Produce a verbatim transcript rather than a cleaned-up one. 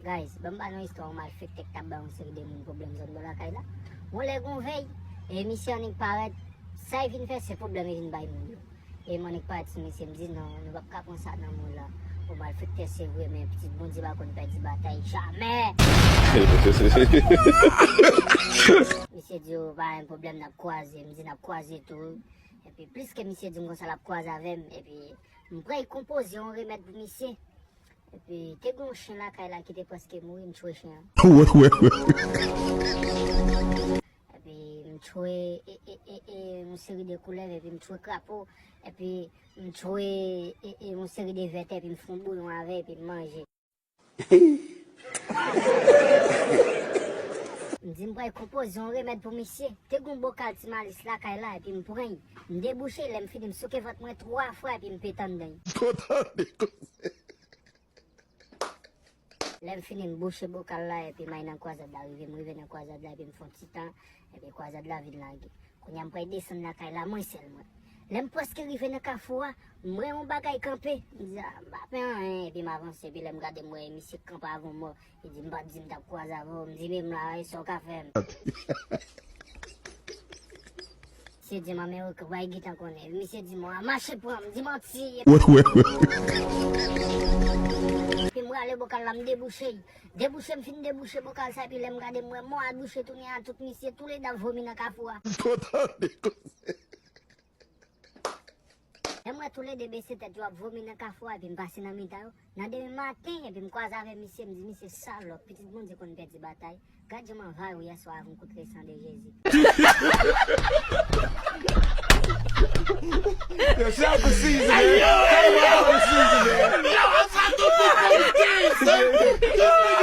Guys, ban m ba nou istwa yon malfektè k t ap bay yon seri de moun pwoblèm zòn bò lakay la. Yon lè gon vèy, e misye annik parèt, sa y vin fè, se pwoblèm y vin bay moun yo. E m annik parèt sou misye, m di non, nou p ap ka pran sa nan men w la. Yon malfektè se vre, men pitit Bondye pa konn pèdi batay, jamè! Misye di, o, pa gen pwoblèm, n ap kwaze. M di, n ap kwaze tou. Epi plis ke misye di m konsa, l ap kwaze avè m. Epi m pral konpoze yon remèd pou misye. Epi te gen yon chen lakay la ki te prèske mouri, m tchwe chen an. Epi m tchwe e, e, e, e, yon seri de koulèv, epi m tchwe krapo, epi m tchwe e, e, yon seri de vètè, epi m fè yon bouyon avè, epi m manje. M di m pral konpoze yon remèd pou misye. Te gen yon bokal ti malis lakay la, epi m pran l. M debouche, lè m fini, m souke vant mwen twa fwa, epi m pete anndan l. Kontan de koze. Lè m fini, m bouche bokal la, epi m al nan kwazad la rive. M rive nan kwazad la, epi m fè yon ti tan, epi kwazad la vin lage. Kounye a, m pral desann lakay la, mwen sèl mwen. Lè m prèske rive nan kafou a, m wè yon bagay kanpe. M di, a, m pa fè anyen, epi m avanse, epi lè m gade, m wè misye kanpe avè yon mò. Li di, m pa t di m t ap kwaze avè w. M di, men m la, e sa w ka fè m? Misye di m, a, men ou bay gentan konnen. Misye di m, a, mache pran m, di manti. Epi m rale bokal la, m debouche l. Debouche, m fin debouche bokal sa, epi lè m gade, m wè mò a bouche tounen a tout misye, toulède ap vomi nan kafou a. Kontan de koze. Lè m wè toulède bese tèt yo ap vomi nan kafou a, epi m pase nan mitan yo. Nan demen maten, epi m kwaze avè misye, m di, misye salòp, pitit Bondye konn pèdi batay. Gad jan m anvayi w yèswa avè yon kout lesan de Jezi. Yo, shout out to Caesar, man. Shout out to Caesar, man.